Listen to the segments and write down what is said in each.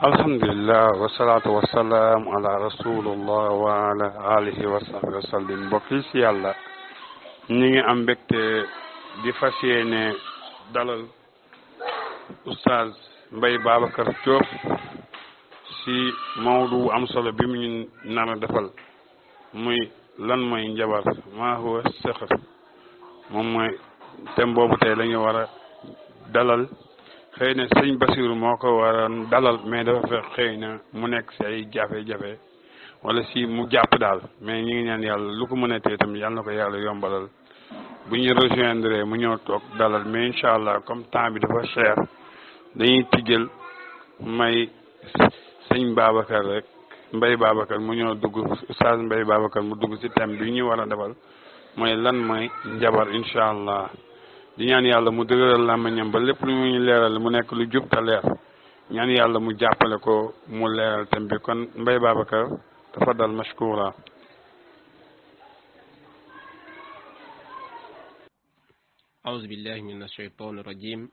alhamdulillah wasalaatu wasalaam ala rasulullah wa ala alihi wa sahbihi wa sallim mbokk yi si yàlla ñi ngi am mbégte di fas yéene dalal oustaz Mbaye Babacar Diop si mawdu am solo bi mu ñu nar a defal muy lan mooy njabar maa huwa sixr moom mooy thème boobu tey la ñu war a dalal xëy na sëñ Basiru moo ko waroon dalal mais dafa fekk xëy na mu nekk si ay jafe-jafe wala si mu jàpp daal mais ñu ngi ñaan yàlla lu ko mën a tee tamit yàlla na ko yàlla yombalal bu ñu rejoindre mu ñëw toog dalal mais incha allah comme temps bi dafa cher dañuy tijjal may sëñ Babacar rek Mbaye Babacar mu ñëw dugg Oustaz Mbaye Babacar mu dugg si thème bi ñu war a defal mooy lan mooy njabar incha allah. di ñaan yàlla mu dëgëral làmmiñam ba lépp lu ñu leeral mu nekk lu jub te leer ñaan yàlla mu jàppale ko mu leeral thème bi kon Mbaye Babacar tafaddal mashkura. أعوذ بالله من الشيطان الرجيم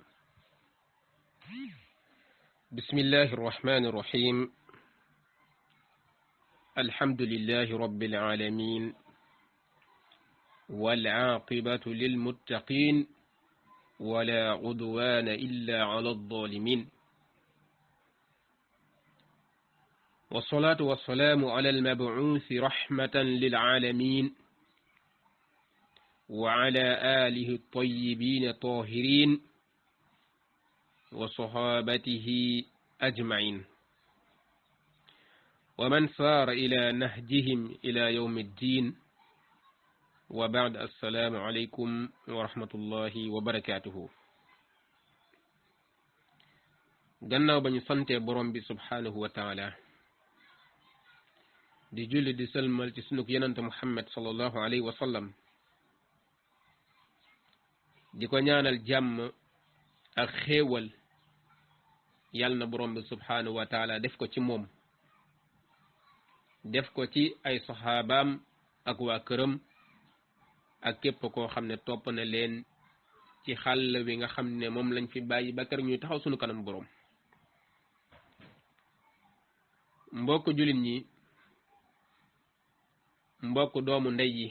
بسم الله الرحمن الرحيم الحمد لله رب العالمين والعاقبة للمتقين ولا عدوان إلا على الظالمين والصلاة والسلام على المبعوث رحمة للعالمين وعلى آله الطيبين الطاهرين وصحابته أجمعين ومن سار إلى نهجهم إلى يوم الدين وبعد السلام عليكم ورحمة الله وبركاته gannaaw ba ñu sante borom bi subhanahu wa taala di julli di sëlmal ci sunug yenante Muhammad sallallahu alayhi wa sallam di ko ñaanal jàmm ak xéewal yàlla na borom bi subhanahu wa taala def ko ci moom def ko ci ay saxaabaam ak waa këram ak képp koo xam ne topp na leen ci xàll wi nga xam ne moom lañ fi bàyyi ba kër ñuy taxaw sunu kanam boroom mbokk jullit ñi mbokk doomu ndey yi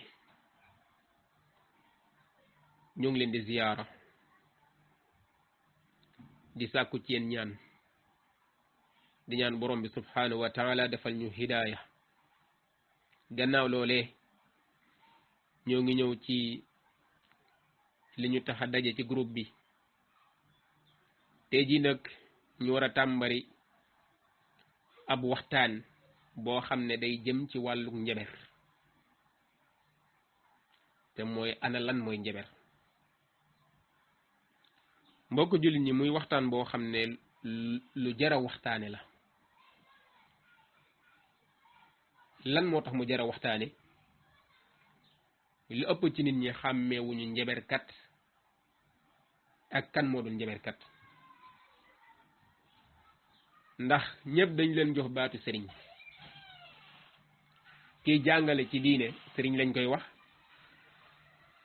ñu ngi leen di ziyaara di sàkku ci yéen ñaan di ñaan borom bi subhanahu wa taala defal ñu hidaaya gannaaw loolee ñoo ngi ñëw ci li ñu tax a daje ci groupe bi tey jii nag ñu war a tàmbali ab waxtaan boo xam ne day jëm ci wàllu njaber te mooy ana lan mooy njaber mbokk jullit ñi muy waxtaan boo xam ne lu jara waxtaane la lan moo tax mu jara waxtaane li ëpp ci nit ñi xàmmeewuñu njaberkat ak kan moo doon njaberkat ndax ñëpp dañ leen jox baatu sëriñ kiy jàngale ci diine sëriñ lañ koy wax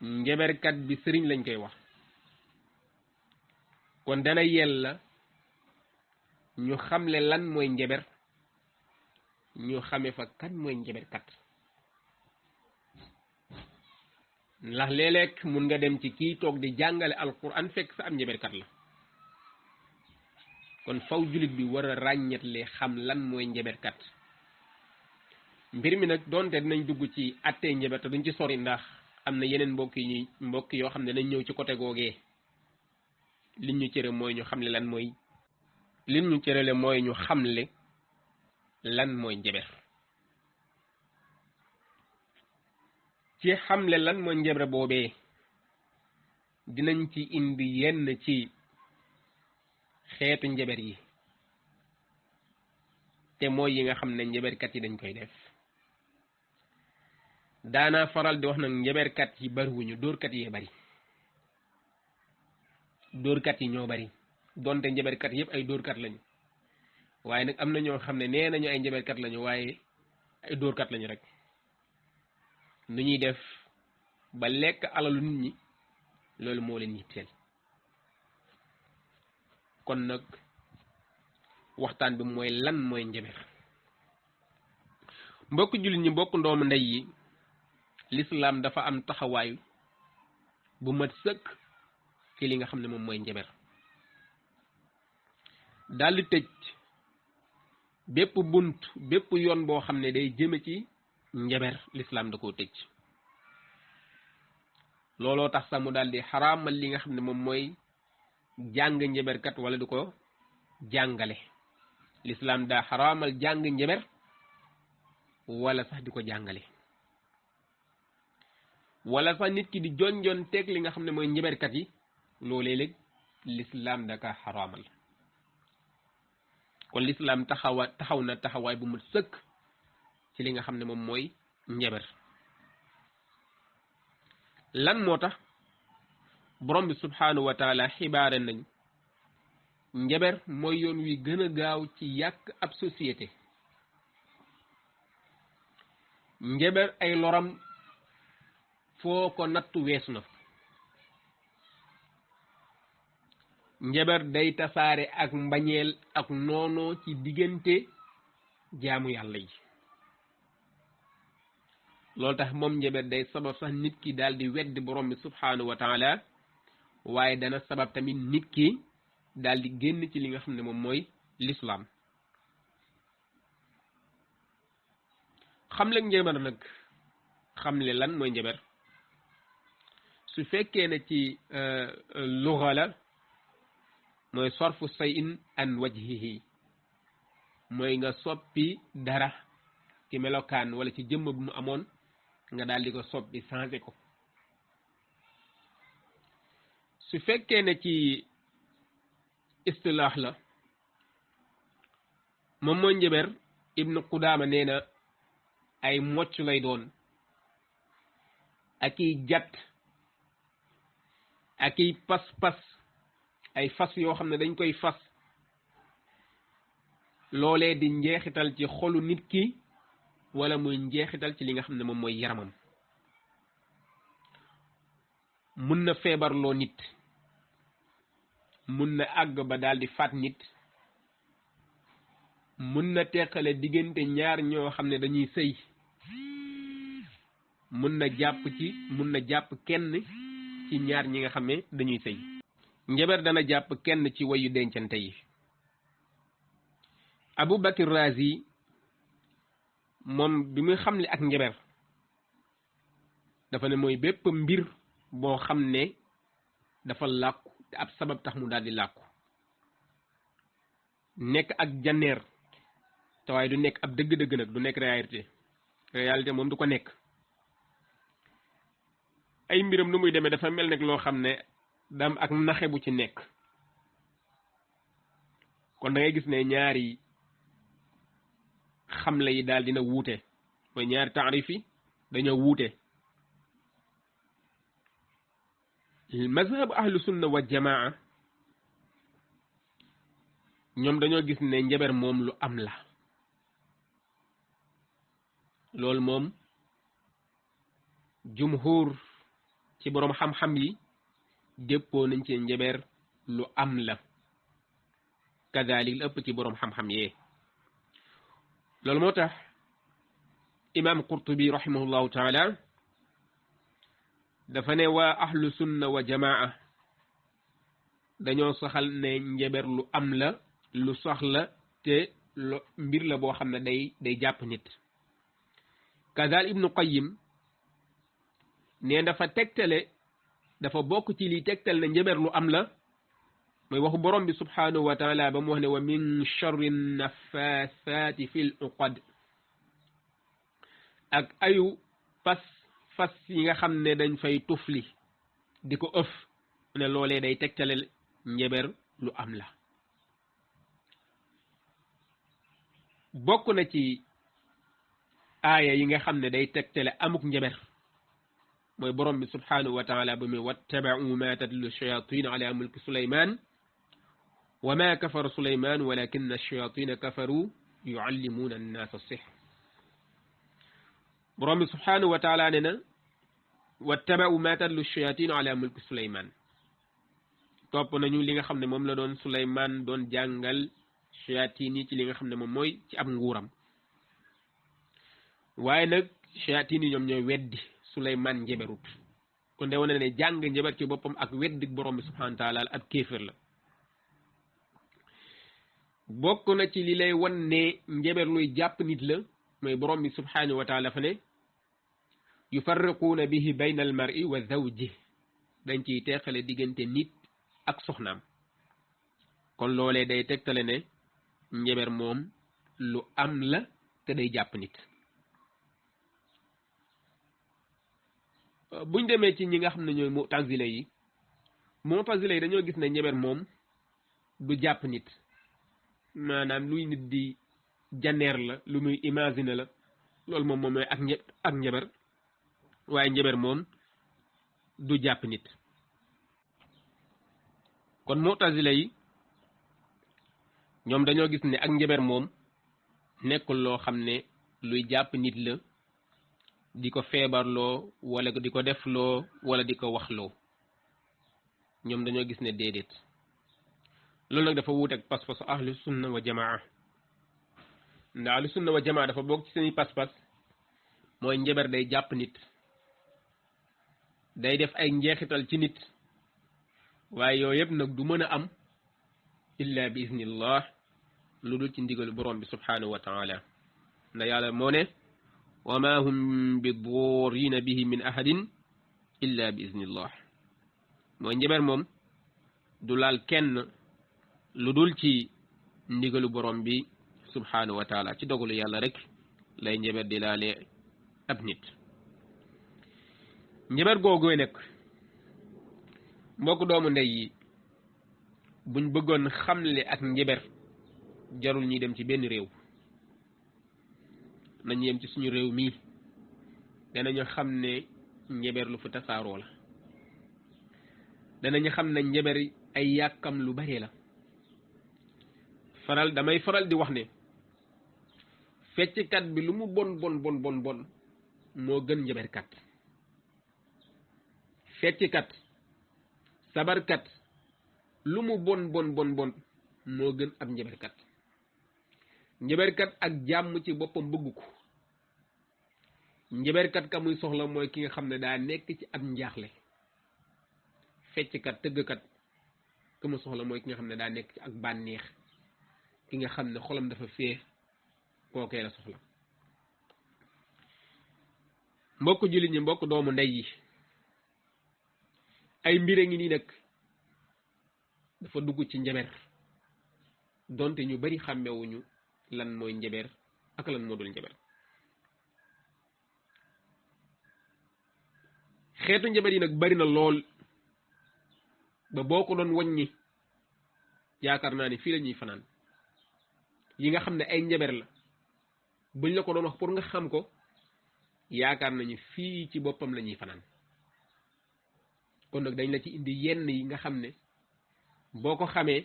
njaberkat bi sëriñ lañ koy wax kon dana yella ñu xamle lan mooy njaber ñu xame fa kan mooy njaberkat ndax léeg-léeg mun nga dem ci kii toog di jàngale alquran fekk sa am njaberkat la kon faw jullit bi war a ràññetle xam lan mooy njaberkat mbir mi nag doonte dinañ dugg ci attee njaber te duñ ci sori ndax am na yeneen mbokk yoo xam ne nañ ñëw ci côté googee liñ ñu cëre mooy ñu xamle lan mooy liñ ñu cërale mooy ñu xamle lan mooy njaber ci xamle lan mooy njaber boobee dinañ ci indi yenn ci xeetu njaber yi te mooy yi nga xam ne njaberkat yi dañ koy def daana faral di wax nag njaberkat yi bariwuñu dóorkat yee bari dóorkat yi ñoo bari donte njaberkat yëpp ay dóorkat lañu waaye nag am na ñoo xam ne nee nañu ay njaberkat lañu waaye ay dóorkat lañu rek nu ñuy def ba lekk alalu nit ñi loolu moo leen yitteel kon nag waxtaan bi mooy lan mooy njaber. mbokk jullit ñi, mbokk ndoomu ndey yi, lislaam dafa am taxawaay bu mat sëkk ci li nga xam ne moom mooy njaber. daldi tëj bépp bunt bépp yoon boo xam ne day jëme ci njaber, lislaam da koo tëj. looloo tax sax mu daldi xaraamal li nga xam ne moom mooy jàng njaberkat wala du ko jàngale. lislaam daa xaraamal jàng njaber wala sax di ko jàngale, wala sax nit ki di jonjoon teg li nga xam ne mooy njaberkat yi. loolee léeg lislaam da ka xaraamal. kon lislaam taxaw na taxawaay bu mu sëkk ci li nga xam ne moom mooy njaber. lan moo tax borom bi subhanahu wa taala xibaare nañ njaber mooy yoon wi gën a gaaw ci yàq ab société. njaber ay loram foo ko nattu weesu na. njaber day tasaare ak mbañeel ak noonoo ci diggante jaamu yàlla yi. loolu tax moom njaber day sabab sax nit ki daal di weddi borom bi subhanahu wa taala, waaye dana sabab tamit nit ki daal di génn ci li nga xam ne moom mooy lislaam. xamle njaber nag, xamle lan mooy njaber, su fekkee ne ci luga la mooy sorfu sayin an wajhihi, mooy nga soppi dara ci melokaan wala ci jëmm bu mu amoon nga daal di ko soppi changé ko. su fekkee ne ci istilaax la moom mooy njaber, ibnu Qudaama nee na ay mocc lay doon ak i jat ak i pas-pas, ay fas yoo xam ne dañ koy fas. loolee di njeexital ci xolu nit ki wala muy njeexital ci li nga xam ne moom mooy yaramam. mun na feebarloo nit, mun na àgg ba daal di faat nit, mun na teqale diggante ñaar ñoo xam ne dañuy sëy, mun na jàpp kenn ci ñaar ñi nga xam ne dañuy sëy. njaber dana jàpp kenn ci wayu dencante yi. Abu Bakr Razi moom bi muy xamle ak njaber dafa ne mooy bépp mbir boo xam ne dafa làkku te ab sabab tax mu daal di làkku. nekk ak janneer te waaye du nekk ab dëgg-dëgg nag, du nekk réalité moom du ko nekk. ay mbiram nu muy demee dafa mel nag loo xam ne dam ak naxe bu ci nekk. kon da ngay gis ne ñaari xamle yi daal dina wuute, mooy ñaari taarif yi dañoo wuute. mazhab ahlu sunna wa jamaa ñoom dañoo gis ne njaber moom lu am la. loolu moom jumhur ci boroom xam-xam yi déppoo nañ ci njaber lu am la. kadalik la ëpp ci boroom xam-xam yee. loolu moo tax imam Qurtubi rahimahullahu taala dafa ne waa ahlu sunna wa jamaa dañoo saxal ne njaber lu am la, lu soxla te mbir la boo xam ne day jàpp nit. kazal ibnu Qayyim ne dafa tegtale, dafa bokk ci li tegtal ne njaber lu am la, mooy waxu borom bi subhanahu wa taala ba mu wax ne wa min charri naffasaati fil uqad, ak ayu fas yi nga xam ne dañ fay tufli di ko ëf, ne loolee day tegtale njaber lu am la. bokk na ci aaya yi nga xam ne day tegtale amuk njaber mooy borom bi subhanahu wa taala ba muy wattaba'u ma tatlu shayatin ala mulki Suleyman wa ma kafara Suleyman walakinna ash-shayatina kafaru yuallimuna an-nasa as-sihr. borom bi subhanahu wa taala ne na wattaba'u ma tatlu shayatin ala mulki Suleyman, topp nañu li nga xam ne moom la doon Suleyman doon jàngal shayatin yi ci li nga xam ne moom mooy ci ab nguuram waaye nag shayatin yi ñoom ñooy weddi Suleymaan njeberut kon de wane ne jàng njeber ci boppam ak weddi borom bi subhanahu wa taala ab kéefër la bokk na ci li lay wan ne njeber luy jàpp nit la mooy borom bi subhanahu wa taala fa ne yufarriquuna bihi bayna al mar'i wa zawji dañ ciy teqale diggante nit ak soxnaam kon loolee day tegtale ne njeber moom lu am la te day jàpp nit buñ demee ci ñi nga xam ne ñooy mu'tazila yi dañoo gis ne njeber moom du jàpp nit maanaam luy nit di janeer la lu muy imaginer la loolu moom mooy ak njeber waaye njeber moom du jàpp nit kon mu'tazila yi ñoom dañoo gis ne ak njeber moom nekkul loo xam ne luy jàpp nit la di ko feebarloo wala di ko defloo wala di ko waxloo ñoom dañoo gis ne déedéet loolu nag dafa wuute ak pas-pasu ahlu sunna wa jamaa ndax ahlu sunna wa jamaa dafa bokk ci seeni pas-pas mooy njeber day jàpp nit day def ay njeexital ci nit waaye yooyu yëpp nag du mën a am illa bi iznillah lu dul ci ndigalu borom bi subhanahu wa taala ndax yàlla moo ne wa ma hum bi darrina bihi min ahadin illa bi iznillah mooy njeber moom du laal kenn lu dul ci ndigalu borom bi subhanahu wa taala ci dogalu yàlla rek lay njeber di laale ab nit njeber googooy nekk mbokk doomu ndey yi buñ bëggoon xamle ak njeber jarul ñuy dem ci benn réew nañ yem ci suñu réew mii danañu xam ne njeber lu fu tasaaroo la danañu xam ne njeber ay yàkkam lu bare la damay faral di wax ne fecckat bi lu mu bon moo gën njeberkat fecckat sabarkat lu mu bon moo gën ab njeberkat ak jàmm ci boppam bëgg ko njeberkat ka muy soxla mooy ki nga xam ne daa nekk ci ab njaaxle fecckat tëggkat ka mu soxla mooy ki nga xam ne daa nekk ci ak bànneex ki nga xam ne xolam dafa fee kookee la soxla mbokk jullit ñi mbokk doomu ndey yi ay mbir a ngi nii nag dafa dugg ci njeber donte ñu bari xàmmewuñu lan mooy njeber ak lan moo dul njeber xeetu njeber yi nag bari na lool ba boo ko doon wàññi yaakaar naa ni fii la ñuy fanaan yi nga xam ne ay njeber la buñ la ko doon wax pour nga xam ko yaakaar nañu fii ci boppam la ñuy fanaan kon nag dañ la ci indi yenn yi nga xam ne boo ko xamee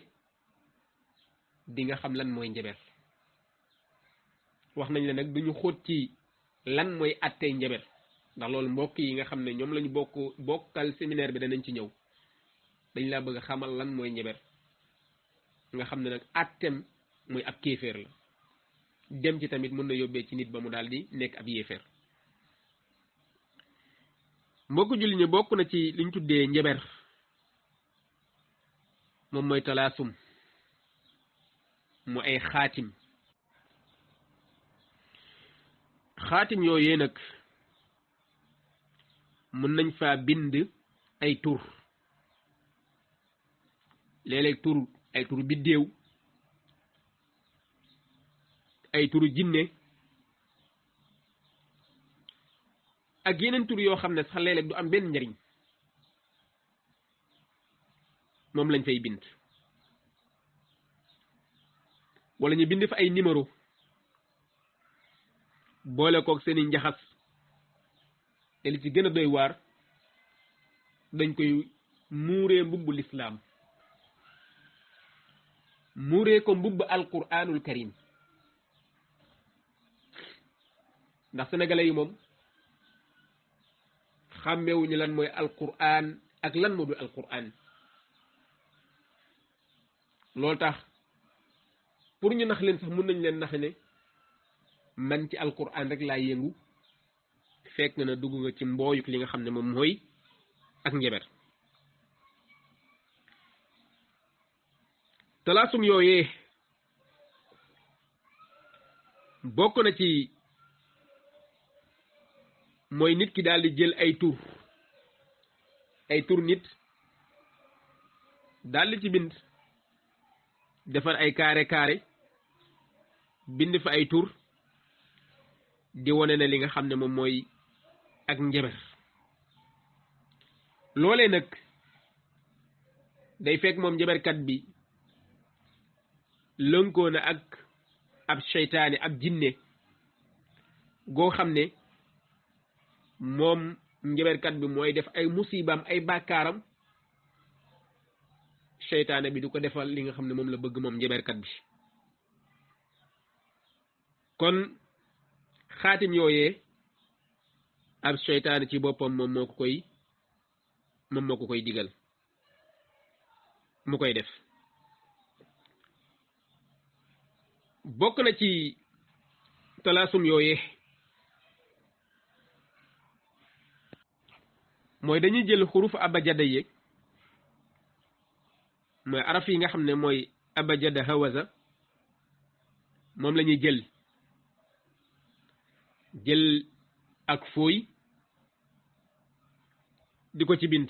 di nga xam lan mooy njeber wax nañ la nag duñu xóot ci lan mooy attey njeber ndax loolu mbokk yi nga xam ne ñoom lañu bokkal séminaire bi danañ ci ñëw dañ laa bëgg a xamal lan mooy njeber nga xam ne nag attem muy ab kéeféer la dem ci tamit mën na yóbbee ci nit ba mu daal di nekk ab yéeféer mbokk julli ñi bokk na ci liñ tuddee njeber moom mooy talaasum mu ay xaatim yooyee nag mën nañ faa bind ay tur léeg-léeg tur ay turu biddéew ay turu jinne ak yeneen tur yoo xam ne sax léeg-léeg du am benn njariñ moom lañ fay bind wala ñu bind fa ay numéro boole kook seeni njaxas te li ci gën a doy waar dañ koy muuree mbubbu lislaam muuree ko mbubb alquranul karim ndax sénégalais yi moom xàmmewuñu lan mooy alquran ak lan moo dul alquran loolu tax pour ñu nax leen sax mun nañ leen naxe ne man ci alquran rek laay yëngu fekk na dugg nga ci mbooyuk li nga xam ne moom mooy ak njaber talaasum yooyee bokk na ci mooy nit ki daal di jël ay tur nit daal di ci bind defar ay carré bind fa ay tur di wone na li nga xam ne moom mooy ak njaber loolee nag day fekk moom njaberkat bi lënkoo na ak ab seytaane ab jinne goo xam ne moom njaberkat bi mooy def ay musibaam ay bàkkaaram seytaane bi du ko defal li nga xam ne moom la bëgg moom njaberkat bi kon xaatim yooyee ab seytaane ci boppam moom moo ko koy digal mu koy def bokk na ci talaasum yooyee mooy dañuy jël xuruf abajada yi mooy araf yi nga xam ne mooy abajada hawaza moom la ñuy jël ak fooy di ko ci bind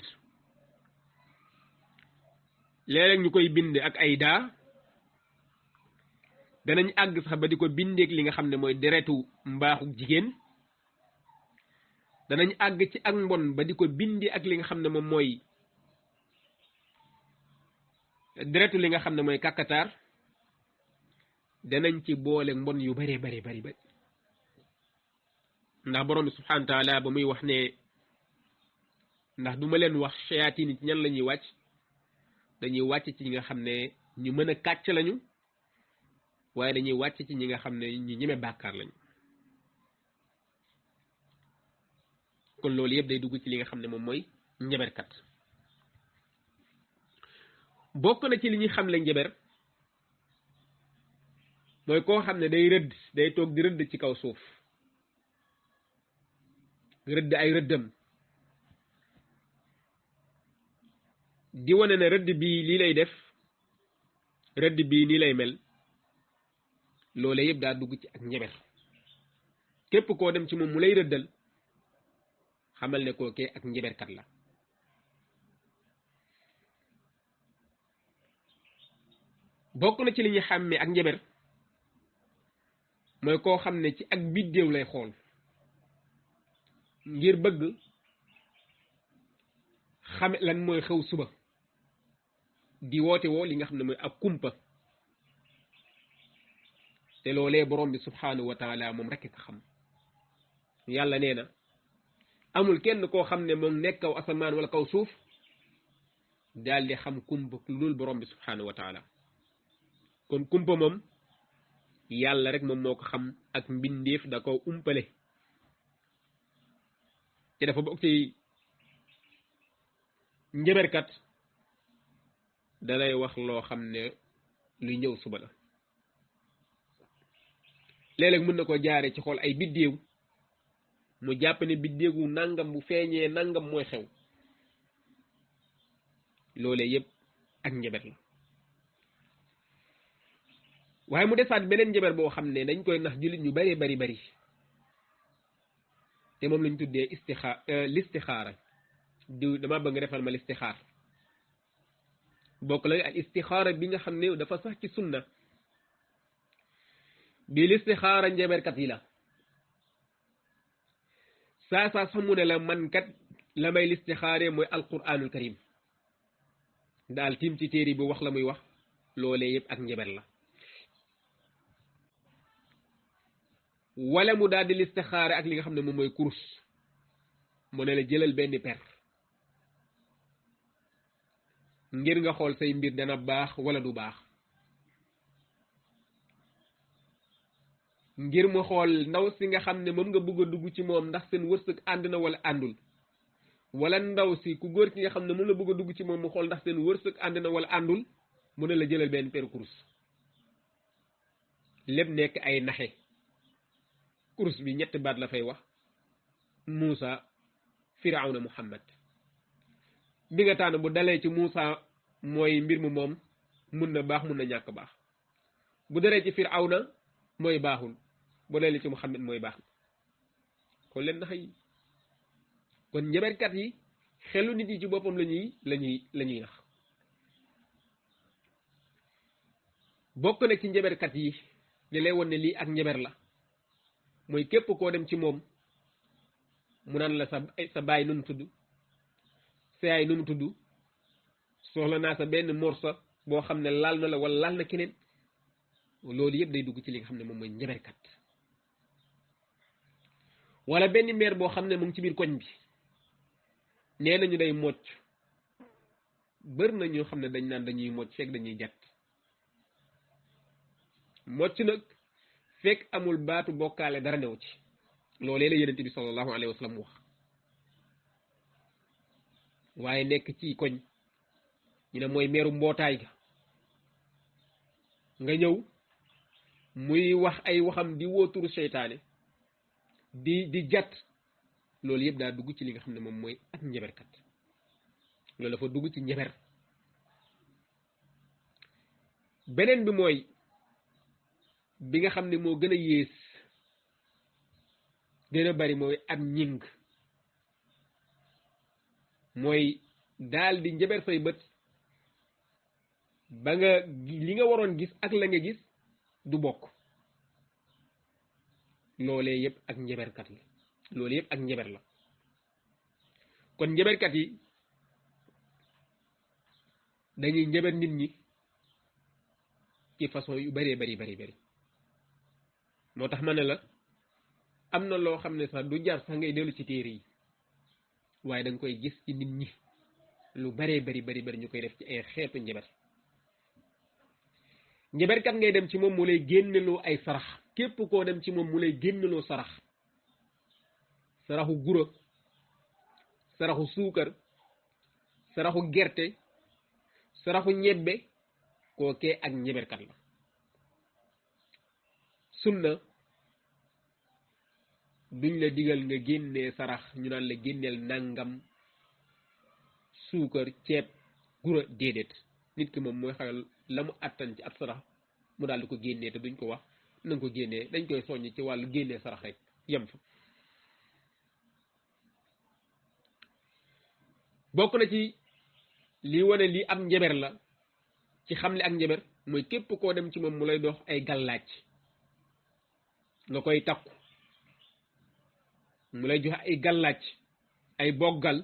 léeg-léeg ñu koy bind ak ay daa danañ àgg sax ba di ko bindeek li nga xam ne mooy deretu mbaaxu jigéen danañ àgg ci ak mbon ba di ko bindi ak li nga xam ne moom mooy deretu li nga xam ne mooy kàkkataar danañ ci boole mbon yu bari ndax borom bi subhanahu wa taala ba muy wax ne ndax duma leen wax shayatin ci ñan la ñuy wàcc dañuy wàcc ci ñi nga xam ne ñu mën a kàcc lañu waaye dañuy wàcc ci ñi nga xam ne ñu ñeme bàkkaar lañu kon loolu yëpp day dugg ci li nga xam ne moom mooy njaberkat bokk na ci li ñuy xam le njaber mooy koo xam ne day toog di rëdd ci kaw suuf rëdd ay rëddam di wane ne rëdd bii lii lay def rëdd bii nii lay mel loole yëpp daa dugg ci ak njaber képp koo dem ci moom mu lay rëddal xamal ne kookee ak njaberkat la bokk na ci li ñuy xàmmee ak njaber mooy koo xam ne ci ak biddéew lay xool ngir bëgg xame lan mooy xew suba di woote woo li nga xam ne mooy ak kumpa te loolee borom bi subhanahu wa taala moom rekk ko xam yàlla nee na amul kenn koo xam ne moom nekk kaw asamaan wala kaw suuf daal di xam kumpa lu dul borom bi subhanahu wa taala kon kumpa moom yàlla rek moom moo ko xam ak mbindeef da ko umpale te dafa bokk ci njëberkat dalay wax loo xam ne luy ñëw suba la léeg-léeg mën na ko jaare ci xool ay biddéew mu jàpp ne biddéewu nangam bu feeñee nangam mooy xew loolee yëpp ak njëber la waaye mu desaat beneen njëber boo xam ne dañ koy nax jullit ñu bari te moom lañ tuddee listixaara diw dama bëgg nga defal ma listixaar bokk la al istixaara bi nga xam ne dafa sax ci sunna bi listixaara njëberkat yi la saa sax mu ne la man kat la may listixaare mooy alquranul karim daal tiim ci téere bi wax la muy wax loolee yëpp ak njëber la wala mu daal di listixaare ak li nga xam ne moom mooy kurus mu ne la jëlal benn per ngir nga xool say mbir dana baax wala du baax ngir mu xool ndaw si nga xam ne moom nga bëgg a dugg ci moom ndax seen wërsëg ànd na wala àndul wala ndaw si ku góor ki nga xam ne moom la bëgg a dugg ci moom mu xool ndax seen wërsëg ànd na wala àndul mu ne la jëlal benn per kurus lépp nekk ay naxe kurus bi ñetti baat la fay wax Muusa Firawna Muhammad bi nga tànn bu dalee ci Muusa mooy mbir mu moom mun na baax mun na ñàkk baax bu dalee ci Firawna mooy baaxul bu dalee ci Muhammad mooy baax kon leen naxa yi kon njaberkat yi xelu nit yi ci boppam lañuy nax bokk na ci njaberkat yi li lay won ne lii ak njaber la mooy képp koo dem ci moom mu naan la sa baay nu mu tudd sa yaay nu mu tudd soxla naa sa benn morsa boo xam ne laal na la wala laal na keneen loolu yëpp day dugg ci li nga xam ne moom mooy njaberkat wala benn meer boo xam ne mu ngi ci biir koñ bi nee nañu day mocc bër na ñoo xam ne dañ naan dañuy mocc fekk dañuy jat mocc nag fekk amul baatu bokkaale dara new ci loolee la yonent bi sallallahu alayhi wa sallam wax waaye nekk ci koñ ñu ne mooy meeru mbootaay ga nga ñëw muy wax ay waxam di wóoturu seytaane di jat loolu yëpp daa dugg ci li nga xam ne moom mooy ak njaberkat loolu dafa dugg ci njaber beneen bi mooy bi nga xam ne moo gën a yées gën a bari mooy am ñing mooy daal di njaber say bët ba nga li nga waroon gis ak la nga gis du bokk loolee yëpp ak njaberkat la loolu yëpp ak njaber la kon njaberkat yi dañuy njaber nit ñi ci façon yu bëree bari moo tax ma ne la am na loo xam ne sax du jar sax ngay dellu ci téere yi waaye da nga koy gis ci nit ñi lu bëree bari ñu koy def ci ay xeetu njaber njaberkat ngay dem ci moom mu lay génneloo ay sarax képp koo dem ci moom mu lay génneloo sarax saraxu gura saraxu suukar saraxu gerte saraxu ñebbe kookee ak njaberkat la sunna duñ la digal nga génnee sarax ñu naan la génneel nangam suukar ceeb gura déedéet nit ki moom mooy xayal la mu attan ci ab sarax mu daal di ko génnee te duñ ko wax na nga ko génnee dañ koy soññ ci wàllu génnee sarax rek yem fa bokk na ci lii wane lii am njaber la ci xam li ak njaber mooy képp koo dem ci moom mu lay dox ay gàllaaj nga koy takku mu lay joxe ay gàllaaj ay boggal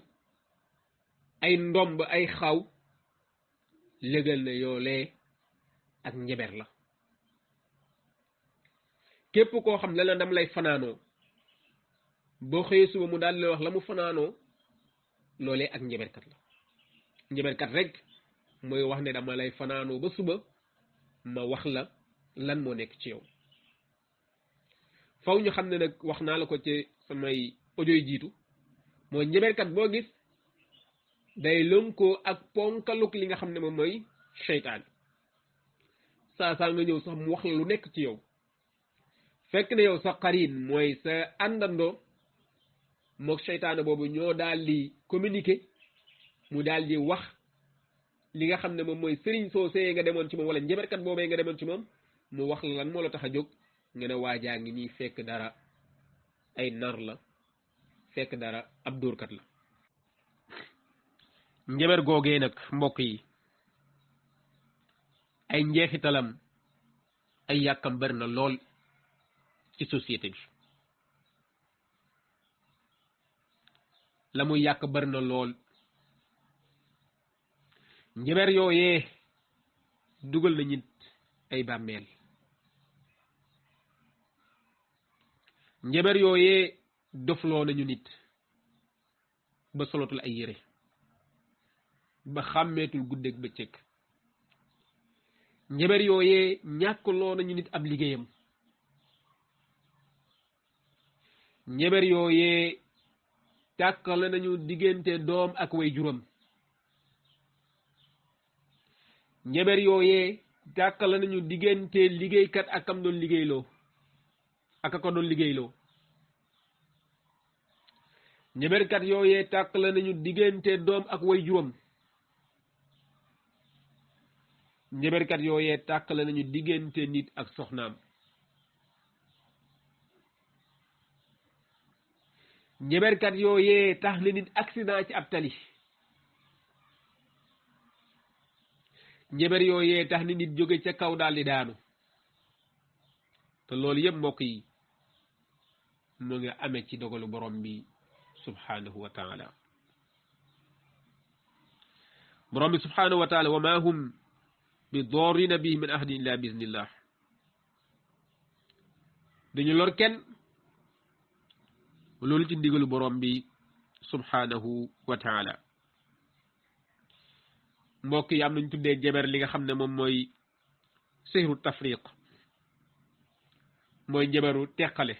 ay ndomb ay xaw légal na yoolee ak njaber la képp koo xam ne la dam lay fanaanoo boo xëyee suba mu daal lay wax la mu fanaanoo loolee ak njaberkat la njaberkat rek mooy wax ne dama lay fanaanoo ba suba ma wax la lan moo nekk ci yow faw ñu xam ne nag wax naa la ko ci samay audio yi jiitu mooy njaberkat boo gis day lënkoo ak ponkaluk li nga xam ne moom mooy seytaan saa nga ñëw sax mu wax la lu nekk ci yow fekk na yow sa xarin mooy sa àndandoo mook seytaane boobu ñoo daal di communiquer mu daal di wax li nga xam ne moom mooy sëriñ soo see nga demoon ci moom wala njaberkat boobee nga demoon ci moom mu wax la lan moo la tax a jóg nga ne waajaa ngi nii fekk dara ay nar la fekk dara ab dóorkat la njaber googee nag mbokk yi ay njeexitalam ay yàkkam bari na lool ci société bi la muy yàq bari na lool njaber yooyee dugal na nit ay bàmmeel njaber yooyee dofloo nañu nit ba solotul ay yére ba xàmmeetul guddeeg bëccëg njaber yooyee ñàkkloo nañu nit ab liggéeyam njaber yooyee tàkkale nañu diggante doom ak way juróom njaber yooyee tàqale nañu diggante liggéeykat ak kam doon liggéeyloo ak a ko doon liggéeyloo njaberkat yooyee tàqale nañu diggante doom ak way juróom njaberkat yooyee tàqale nañu diggante nit ak soxnaam njaberkat yooyee tax na nit accident ci ab tali njaber yooyee tax na nit jóge ca kaw daal di daanu te loolu yëpp mbokk yi mu nga amee ci dogalu borom bi subhanahu wa taala borom bi subhanahu wa taala wa ma hum bi dorrina bihi min ahadin illa bi iznillah dañu lor kenn loolu ci ndigalu borom bi subhanahu wa taala mbokk yi am nañ tuddee jaber li nga xam ne moom mooy sihru tafriq mooy njabaru teqale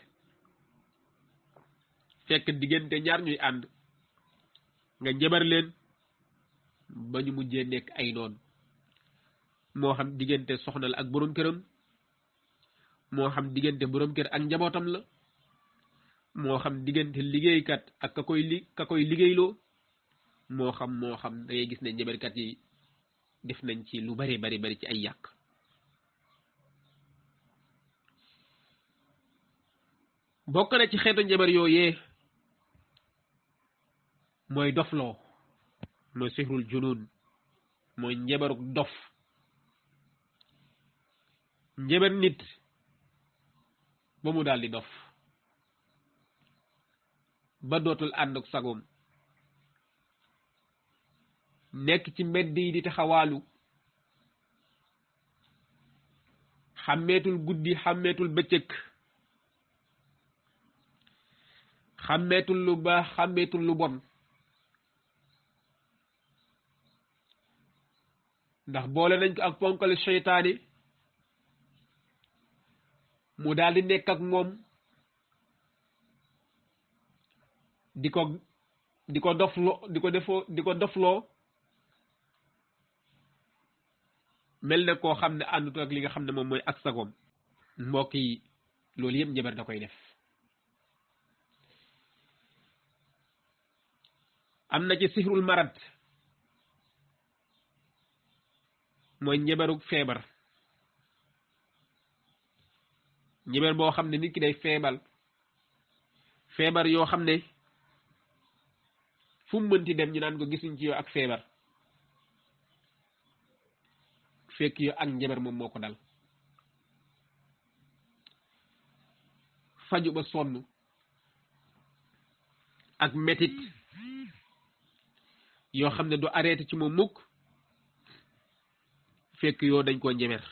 fekk diggante ñaar ñuy ànd nga njabar leen ba ñu mujjee nekk ay noon moo xam diggante soxna la ak borom këram moo xam diggante borom kër ak njabootam la moo xam diggante liggéeykat ak ka koy liggéeyloo moo xam da ngay gis ne njabarkat yi def nañ ci lu bari ci ay yàq bokk na ci xeetu njabar yooyee mooy dofloo mooy sihrul junun mooy njabaruk dof njabar nit ba mu daal di dof ba dootul ànd ak sagoom nekk ci mbedd yi di taxawaalu xàmmeetul guddi xàmmeetul bëccëg xàmmeetul lu baax xàmmeetul lu bon ndax boole nañ ko ak ponkal seytaane mu daal di nekk ak moom di ko dofloo mel na koo xam ne àndut ak li nga xam ne moom mooy ak sagoom mbokk yi loolu yëpp njabar da koy def am na ci sihrul marad mooy njabaruk feebar njabar boo xam ne nit ki day feebar yoo xam ne fu mu mënti dem ñu naan ko gisuñ ci yow ak feebar fekk yow ak njabar moom moo ko dal faju ba sonn ak metit yoo xam ne du arrêté ci moom mukk fekk yoo dañ koo njabar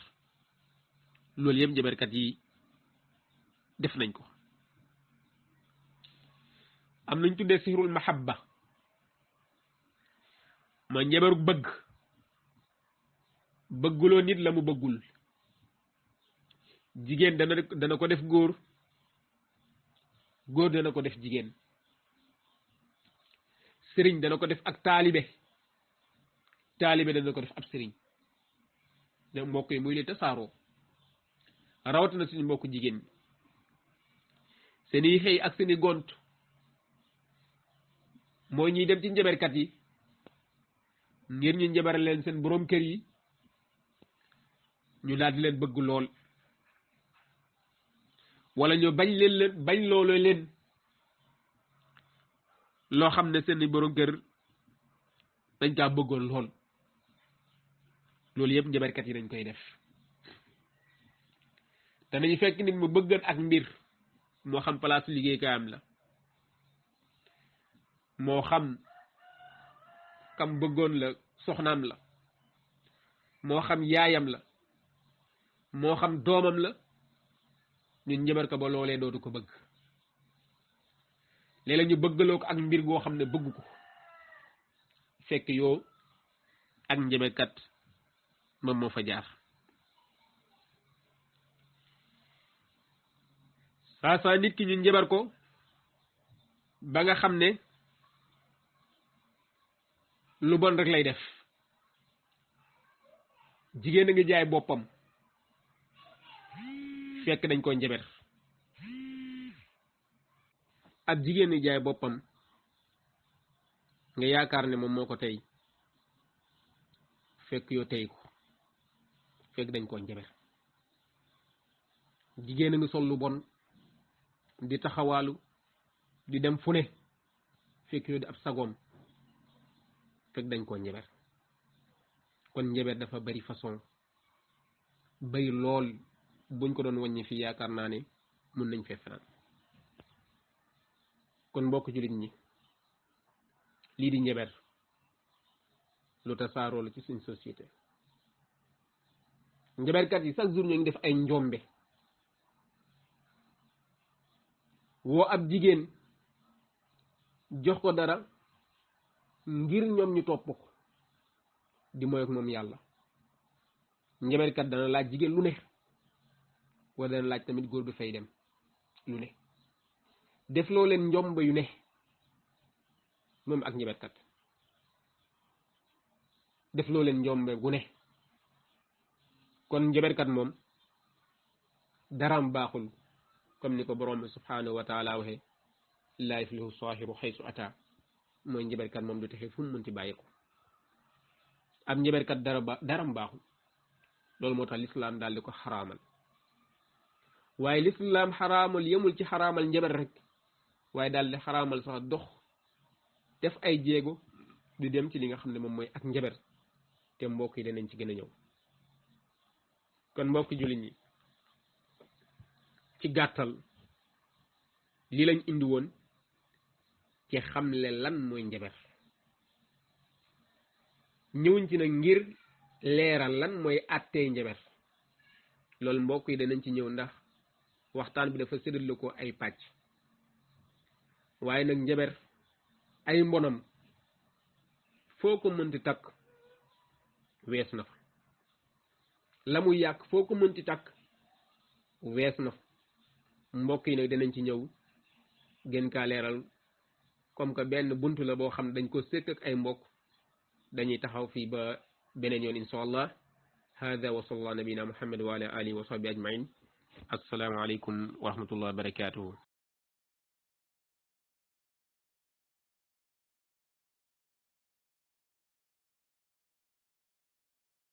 loolu yëpp njabarkat yi def nañ ko am nañ tuddee sihrul mahabba mooy njabaruk bëgguloo nit la mu bëggul jigéen dana ko def góor dana ko def jigéen sëriñ dana ko def ak taalibe dana ko def ab sëriñ ne mbokk yi muy leen tasaaroo rawatina suñu mbokk jigéen ñi seeni xëy ak seeni gont mooy ñuy dem ci njabarkat yi ngir ñu njabar leen seen borom kër yi ñu daal di leen bëgg lool wala ñu bañ loolu leen loo xam ne seeni borom kër dañ kaa bëggoon lool loolu yëpp njabarkat yi dañ koy def te nañu fekk nit mu bëggan ak mbir moo xam place liggéeykaayam la moo xam kam bëggoon la soxnaam la moo xam yaayam la moo xam doomam la ñun njabar ko ba loolee dootu ko bëgg léeg-léeg ñu bëggaloo ko ak mbir goo xam ne bëgg ko fekk yoo ak njabarkat moom moo fa jaar saa nit ki ñu njabar ko ba nga xam ne lu bon rek lay def jigéen a ngi jaay boppam fekk dañ ko njaber ab jigéen ñi jaay boppam nga yaakaar ne moom moo ko tey fekk yoo tey ko fekk dañ ko njaber jigéen a ngi sol lu bon di taxawaalu di dem fu ne fekk yoo di ab sagoom fekk dañ ko njaber kon njaber dafa bari façon bari lool buñ ko doon wàññi fii yaakaar naa ne mun nañ fee fanaan kon mbokk jullit ñi lii di njaber lu tasaaroo la ci suñ société njaberkat yi chaque jour ñoo ngi def ay njombe woo ab jigéen jox ko dara ngir ñoom ñu topp ko di moy ak moom yàlla njaberkat dana laaj jigéen lu ne wala dana laaj tamit góor bi fay dem lu ne def loo leen njombe yu ne moom ak njaberkat def loo leen njombe gu ne kon njaberkat moom daraam baaxul comme ni ko borom bi subhanahu wa taala waxe laa yuflihu saahiru xaysu ata mooy njaberkat moom du texe fu mu mënti bàyyi ko ab njaberkat daram baaxul loolu moo tax lislaam daal di ko xaraamal waaye lislaam xaraamal yemul ci xaraamal njaber rek waaye daal di xaraamal sax dox def ay jéego di dem ci li nga xam ne moom mooy ak njaber te mbokk yi danañ ci gën a ñëw kon mbokk jullit ñi ci gàttal li lañ indi woon ci xamle lan mooy njaber ñëwuñ ci nag ngir leeral lan mooy àttee njaber loolu mbokk yi danañ ci ñëw ndax waxtaan bi dafa séddale ko ay pàcc waaye nag njaber ay mbonam foo ko mënti takk wees na fa la muy yàq foo ko mënti takk wees na fa mbokk yi nag danañ ci ñëw gën kaa leeral comme que benn buntu la boo xam dañ ko sékk ak ay mbokk dañuy taxaw fii ba beneen yoon insha allah hada wa sallallahu nabina muhammad wa ala alihi wa sahbihi ajmain assalaamu aleykum wa rahmatullah wa barakatuhu